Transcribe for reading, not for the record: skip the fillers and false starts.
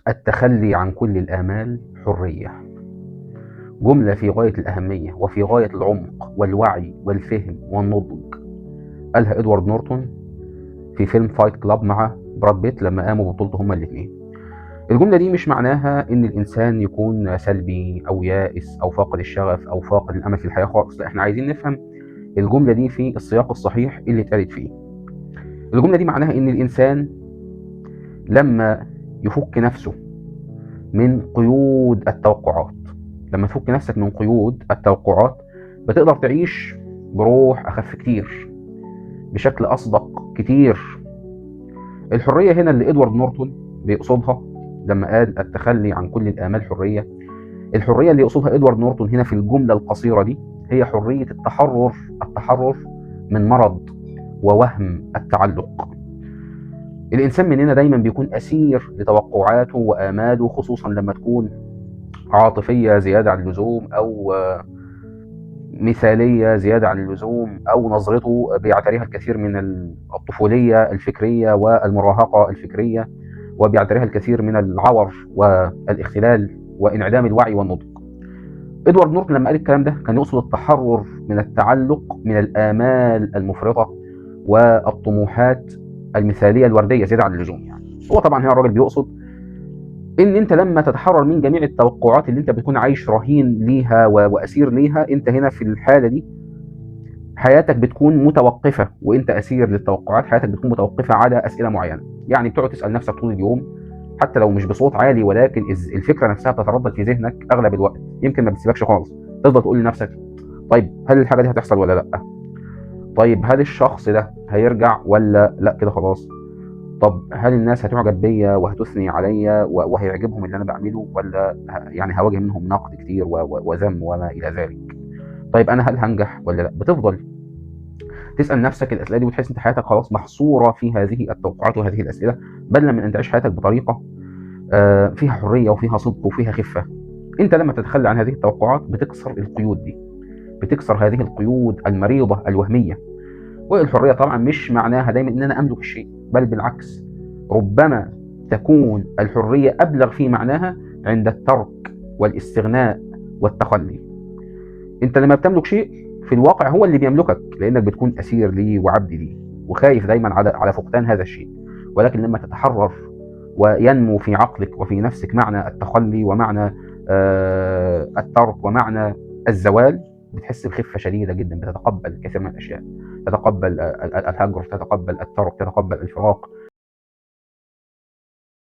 التخلي عن كل الآمال حرية. جملة في غاية الأهمية وفي غاية العمق والوعي والفهم والنضج، قالها إدوارد نورتون في فيلم Fight Club مع براد بيت لما قاموا ببطولته هما الاثنين. الجملة دي مش معناها إن الإنسان يكون سلبي أو يائس أو فاقد الشغف أو فاقد الأمل في الحياة خالص، لا، إحنا عايزين نفهم الجملة دي في السياق الصحيح اللي اتقالت فيه. الجملة دي معناها إن الإنسان لما يفك نفسه من قيود التوقعات، لما تفك نفسك من قيود التوقعات بتقدر تعيش بروح أخف كتير، بشكل أصدق كتير. الحرية هنا اللي إدوارد نورتون بيقصدها لما قال التخلي عن كل الآمال حرية، الحرية اللي يقصدها إدوارد نورتون هنا في الجملة القصيرة دي هي حرية التحرر، التحرر من مرض ووهم التعلق. الإنسان مننا دايما بيكون أسير لتوقعاته وآماله، خصوصا لما تكون عاطفية زيادة عن اللزوم أو مثالية زيادة عن اللزوم، أو نظرته بيعتريها الكثير من الطفولية الفكرية والمراهقة الفكرية، وبيعتريها الكثير من العور والاختلال وانعدام الوعي والنضج. إدوارد نورتون لما قال الكلام ده كان يقصد التحرر من التعلق من الآمال المفرطة والطموحات المثالية الوردية زيادة عن اللزوم. يعني هو طبعا هنا الراجل بيقصد إن أنت لما تتحرر من جميع التوقعات اللي أنت بتكون عايش رهين ليها وأسير ليها، أنت هنا في الحالة دي حياتك بتكون متوقفة، وأنت أسير للتوقعات حياتك بتكون متوقفة على أسئلة معينة. يعني بتقعد تسأل نفسك طول اليوم حتى لو مش بصوت عالي، ولكن الفكرة نفسها بتتردد في ذهنك أغلب الوقت، يمكن ما بتسيبكش خالص. تفضل تقول لنفسك طيب هل الحاجة دي هتحصل ولا لأ؟ طيب هل الشخص ده هيرجع ولا لأ كده خلاص؟ طب هل الناس هتعجب بيا وهتثني عليا وهيعجبهم اللي أنا بعمله، ولا يعني هواجه منهم نقد كتير وذم وما إلى ذلك؟ طيب أنا هل هنجح ولا لأ؟ بتفضل تسأل نفسك الأسئلة دي وتحس أنت حياتك خلاص محصورة في هذه التوقعات وهذه الأسئلة، بدلا من أن تعيش حياتك بطريقة فيها حرية وفيها صدق وفيها خفة. أنت لما تتخلى عن هذه التوقعات بتكسر القيود دي، بتكسر هذه القيود المريضة الوهمية. والحرية طبعا مش معناها دايما أن أنا أملك الشيء، بل بالعكس ربما تكون الحرية أبلغ في معناها عند الترك والاستغناء والتخلي. أنت لما بتملك شيء في الواقع هو اللي بيملكك، لأنك بتكون أسير ليه وعبد ليه وخايف دايما على فقدان هذا الشيء. ولكن لما تتحرر وينمو في عقلك وفي نفسك معنى التخلي ومعنى الترك ومعنى الزوال، بتحس بخفة شديدة جدا، بتتقبل كثير من الأشياء، تتقبل الهجر، تتقبل الترك، تتقبل الفراق،